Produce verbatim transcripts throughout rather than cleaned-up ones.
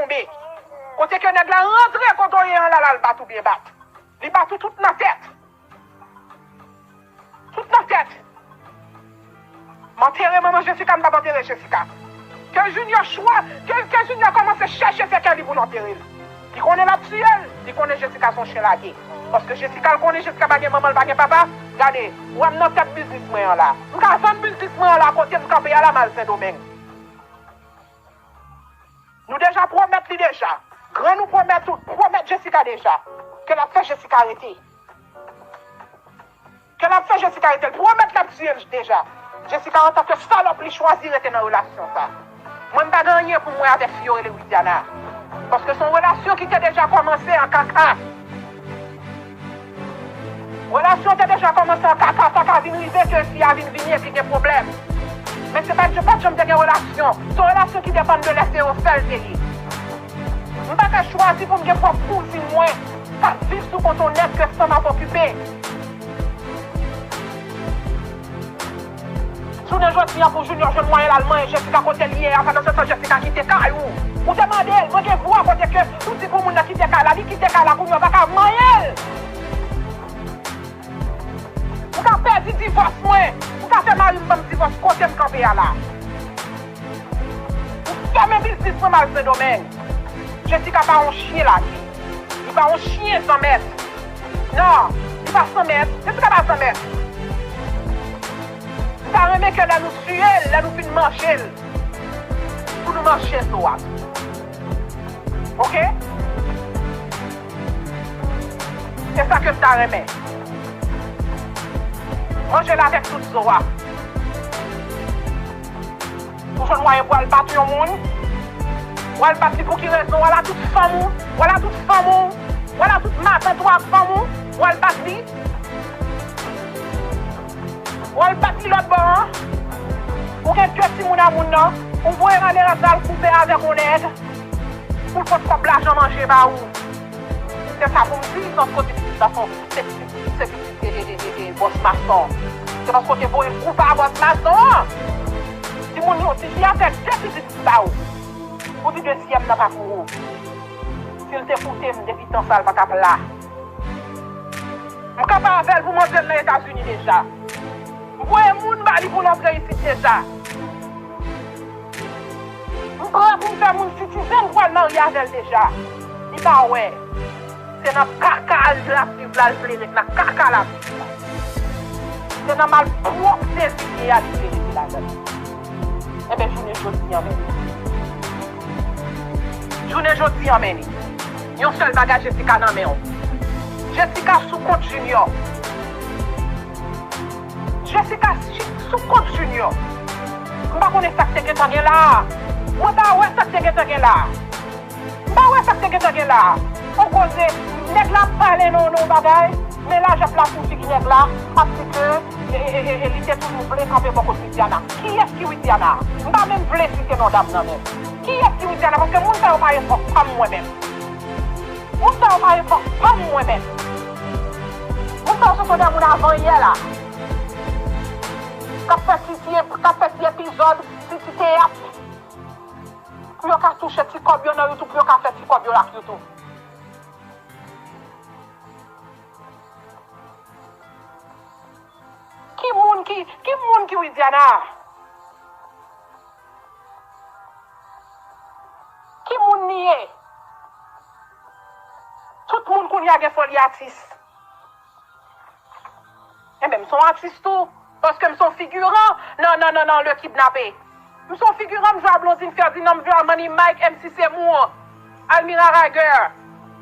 tonbe. Kote ke nèg la rantre kote w ye an la, l al bat ou byen bat. Li bat ou tout nan tèt. Tout nan tèt. M antere manman Jessica, m p ap antere Jessica. Ke Junior chwa, ke, ke Junior kòmanse chèche sèkèy li pou l antere l. Li konnen l ap tiye l, li konnen Jessica se yon chen lage. Paske Jessica l konnen Jessica pa gen manman, l pa gen papa. Gade, w wè m nan tèt biznis mwen an la. M ka vann biznis mwen an la kote m kanpe a la, m al Sendomeng. Nou deja pwomèt li deja. Grann ou pwomèt ou, pwomèt Jessica deja. Ke l ap fè Jessica rete. Ke l ap fè Jessica rete. L pwomèt l ap tiye l deja. Jessica, antanke salòp, li chwazi rete nan relasyon sa. Mwen, m pa gen anyen pou m wè avèk fi yo rele Widiana. Paske se yon relasyon ki te deja kòmanse an kaka. Relasyon te deja kòmanse an kaka, sa ka vin rive ke fi a vin vini epi gen pwoblèm. Men se pa, pa janm te gen relasyon. Se yon relasyon ki depann de lè se yo sèl te ye. M pa ka chwazi pou m gen pwòp kouzin mwen k ap viv sou kont yon nèg ke fanm ap okipe. Jounen jodi a pou Junior jwenn mwayen l al manyen Jessica kote l ye a, pandan se tan Jessica kite kay ou. Ou te mande l, mwen gen vwa kote ke ou di pou moun nan kite kay la, li kite kay la, kounye a w pa ka manyen l. M ka pèdi divòs mwen, m ka fè mari m ban m divòs kote m kanpe a la. M fèmen biznis mwen, m al Sendomeng. Jessica pa yon chen lage. Li pa yon chen zanmèt. Non, li pa zanmèt. Jessica pa zanmèt. M ta renmen ke lè nou tiye l, lè nou fin manje l, pou nou manje zo a tou. Oke? Se sa ke m ta renmen. Manje l avèk tout zo a. Ou jwenn mwayen pou al bat yon moun. W al bat li pou ki rezon? W al a tout fanm ou. W al a tout fanm ou. W al a tout matant ou ak fanm ou. W al bat li. W al bat li lòt bò an. Ou gen de timoun a moun nan. Ou voye malerèz la al koupe avèk yon nèg. Pou l pot kòb lajan manje ba ou. Se sa pou m di, se paske pitit la se yon, se pitit, se pitit, e, e, e, e, e, bòs mason. Se paske w te voye l koupe a bòs mason an. Timoun yo, tifi a fè de pitit ba ou. Ou di dezyèm nan pa pou ou. Si l te koute m depi tan sa a, l pa t ap la. M kanpe avè l pou m antre l nan Etazini deja. M voye moun ba li pou l antre isit deja. M prè pou m fè moun sitizen pou al marye avè l deja. Li pa wè. Se nan kaka l ap viv la, l vle ret nan kaka l ap viv la. Se nan malpwòpte li ye a, li vle rete ladan l. Enben, jounen jodi a, men li. Jounen jodi a, men li. Yon sèl bagay, Jessica nan men w. Jessica sou kont Junior. Jessica si-, sou kont Junior. M pa konnen sa k te gentan gen la a. Mwen pa wè sa k te gentan gen la a. M pa wè sa k te gentan gen la a. On koze, nèg la ap pale nan, nan yon bagay, men lajòp la sou figi nèg la, ap di ke, e, e, e, e, li te toujou vle kanpe bò kot Widiana. Kiyès ki Widiana? M pa menm vle site non dam nan menm. Kiyès ki Widiana? Paske moun sa yo pa epòk pa m mwen menm. Moun sa yo pa epòk pa m mwen menm. Moun sa yo se sou de moun avan yè la. K ap fè ti, ti, k ap fè ti epizòd, ti, ti teyat. Pou yo ka touche ti kòb yo nan YouTube, pou yo ka fè ti kòb yo ak YouTube. Ki moun ki, ki moun ki Widiana? Ki moun li ye? Tout moun kounye a gen foli atis. Enben, m se yon atis tou, paske m se yon figiran nan, nan, nan, nan Le Kidnappé. M se yon figiran, m jwe a Blondine Ferdinand, m jwe a Money Mike, M C Seymour, Almira Rager.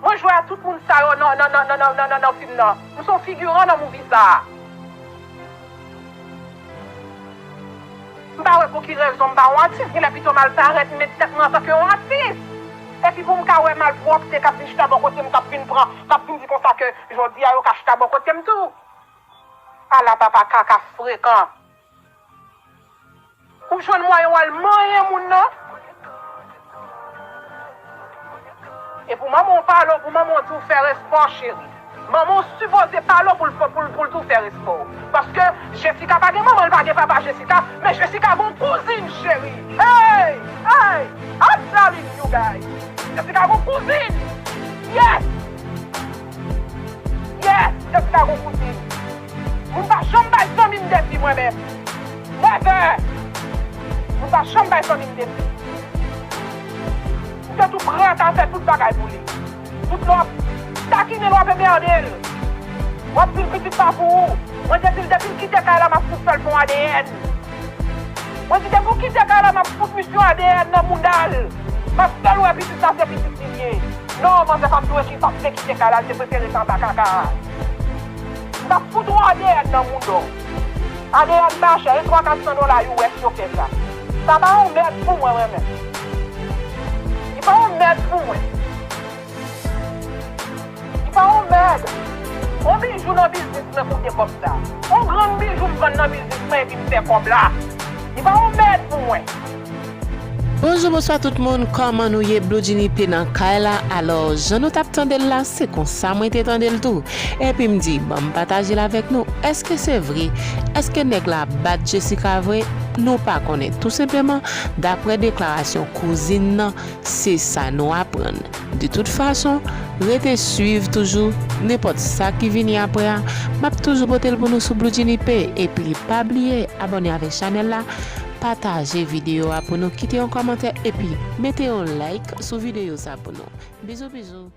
Mwen jwe a tout moun sa yo nan, nan, nan fim nan. M se yon figiran nan movie sa a. M pa wè pou ki rezon m pa yon atis, genlè pito m al parèt, m met tèt mwen antanke yon atis. Epi pou m ka wè malpwòpte k ap vin chita bò kote m, k ap vin pran, k ap vin di konsa ke jodi a yo ka chita bò kote m tou. Ala papa kaka frekan. Ou jwenn mwayen w al manyen moun nan. E pou manman w pale w, pou manman w di w fè respè w, cheri. Manman w sipoze pale w pou l, pou l, pou l di w fè respè w. Paske Jessica pa gen manman, l pa gen papa Jessica, men Jessica gen yon kouzin, cheri. Hey! Hey! I'm telling you guys. Jessica gon kouzin. Yes. Yes, Jessica gon kouzin. Mwen pa janm bay zanmi m defi mwen menm. Never. Mwen pa janm bay zanmi m defi. Ou te tou pran ta fè tout bagay pou li. Tout lè w ap takinen l, w ap enmède l. W ap di l pitit pa pou ou. Mwen te di l depi l kite kay la, m ap fout fè l fè yon A D N. Mwen di depi w kite kay la, m ap fout misye yon A D N nan mouda l. M ap fè l wè pitit la se pitit li l ye. Non, manzè pa t dwe ki, pa t vle kite kay la, l te prefere fè anba kaka a. M t ap fout yon A D N nan mouda w. A D N pa chè, e twa kat san dola US yo fè sa. Sa pa yon mèd pou mwen, mwen menm. Li pa yon mèd pou mwen. Li pa yon mèd. On bijou nan biznis mwen koute kòb sa. On grenn bijou m vann nan biznis mwen epi m fè kòb la. Li pa yon mèd pou mwen. Bonjou, bonswa tout moun, kòman nou ye? Blue Jeanny te nan kay la, alò, jan nou t ap tande l la, se konsa mwen te tande l tou. Epi m di, ban m pataje l avèk nou. Èske se vre? Èske nèg la bat Jessica vre? Nou pa konnen. Tou senpleman, daprè deklarasyon kouzin nan, se sa nou aprann. De tout fason, rete swiv toujou nenpòt sa ki vini aprè a. M ap toujou pote l pou nou sou Blue Jeanny P. Epi, pa bliye abòne avèk chanèl la, pataje videyo a pou nou, kite yon kòmantè epi mete yon like sou videyo sa pou nou. Bizou, bizou.